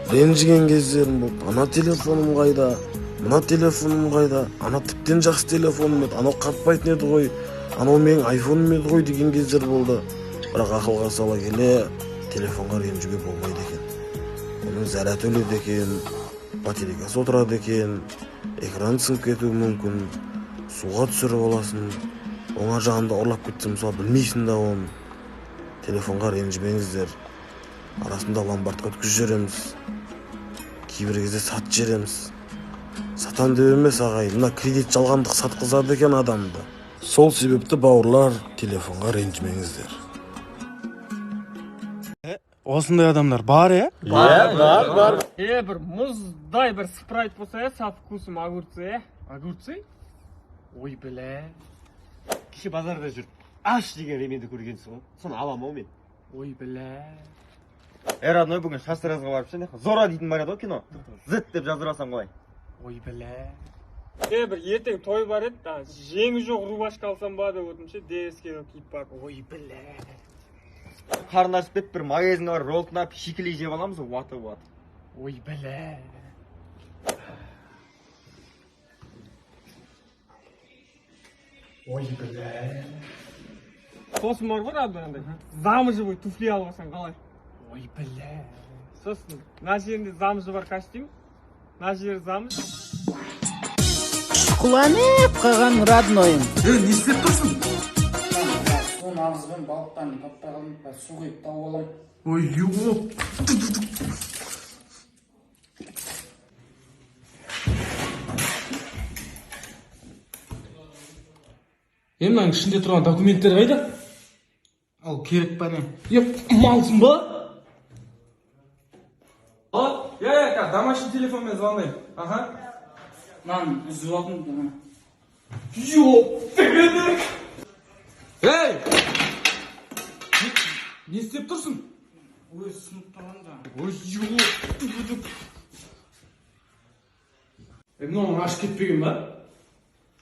Ренжіген кездерім болды. Ана телефоным қайда, мына телефоным қайда, ана тіптен жақсы телефоным еді, анау қатпайтын еді ғой, анау менің айфоным еді ғой деген кездер болды. Бірақ ақылға сала келе телефонға ренжуге болмайды екен. Оның заряды өледі екен, батарейкасы отырады екен, экран сынып кетуі мүмкін, суға түсіріп аласың, оңа жағында ұрлап кетсе мысалы білмейсің да оны. Телефонға ренжімеңіздер. Арасында ломбардқа өткізіп жібереміз, кейбір кезде сатып жібереміз. Сатам деп емес ағайын, мына кредит жалғандық сатқызады екен адамды. Сол себепті бауырлар, телефонға ренжімеңіздер. Осындай адамдар бар, е? Бар, бар, бар. Бір мұздай бір спрайт болса, со вкусом огурцы, е? Огурцы? Ой, бля. Кеше базарда жүріп, аш деген ременді көргенсің ғой. Соны аламын ау мен. Ой, бля. Родной, бүгін шаштаразға барып ше, Зора дейтін бар еді ғой кино. Z деп жаздырасам қалай? Ой, бля. Бір ертең той бар еді, да, жеңі жоқ рубашка алсам ба деп отырмын ше, дске киіп барып. Ой, бля. Қарны ашып кетіп, бір магазинге барып роллтон алып, шикілей жеп аламыз, уаты. Ой, бля. Ой, бля. Сосын бар ғой, родной, андай замшевый туфли алып алсаң қалай? Ой, бля. Сосын мына жерінде замшы бар костюм, мына жері замш. Құланып қалған роднойым. Не істеп тұрсың? Суын ағызбен балықтарын таппай қалдым, су құйып тауып аламын. Ой, ёп. Мынаның ішінде тұрған документтер қайда? Ал керек па не? Малсың ба? Я, домашний телефонмен звондаймын. Аха. Мынаны үзіп алдым. Ёп, дегенек. Ей! Не істеп тұрсың? Өзі сынып тұрған да. Ой, ёп. Мынауың ашып кетпеген ба?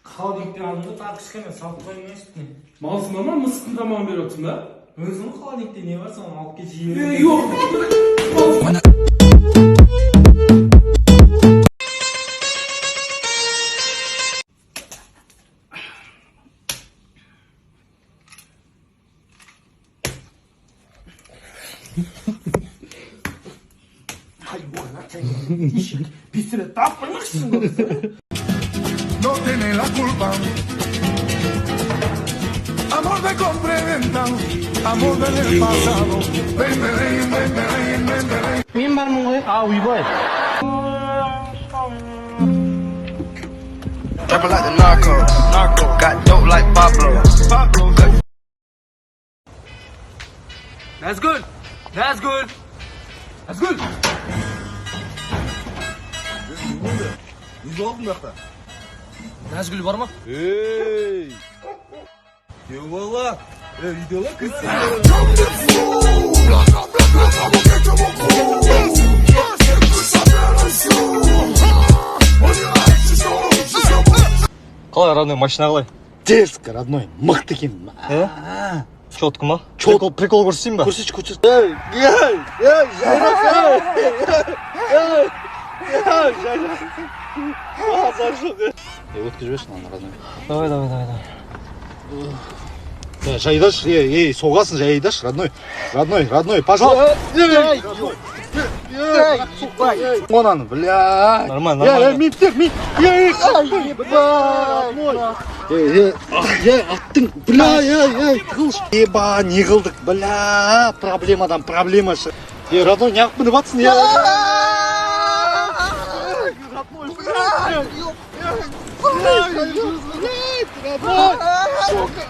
Холодильниктен алдым да, тағы кішкене салып қойдым үстіне. Малсың ба ма, мысықтың тамағын беріп отырсың ба? Өзің холодильникте не бар, соны алып кел, жей беремін. Ёп. No tiene la culpa. Amor de compra y venta, amor del pasado. Ven, ven, ven, ven, ven, ven, ven. Мен бармын ғой. А, ойбай. Trapping like the narco, narco. Got dope like Pablo. Pablo. Назгүл! Назгүл! Назгүл! Не жоғалдың бұл жақта? Назгүл бар ма? Ей! Күйеу бала! Үйде ла кірсін. Қалай, родной, машина қалай? Дерзко, родной, мықты екен. Четко ма? Прикол, прикол көрсетейін ба? Көрсетші, көрсетші. Ей, ей, ей, жайрақ, ей, ей, ей, жайрақ. Өткізіп жіберші мынаны, родной. Давай, давай, давай, давай. Жайдашы, ей, ей, соғасың, жайдашы, родной. Родной, родной, пожалуйста. Ей, ей, Онаны, бля. Нормально, Ей, нормально. менттер, мен. Ей, родной. Ей, ей, ей, аттың, бля, ей, ей, тығылшы. Еба, не қылдық, бля, проблемадан проблема шы. Ей, родной, неғып мініп атсың, ей. Родной, бля, родной, сука.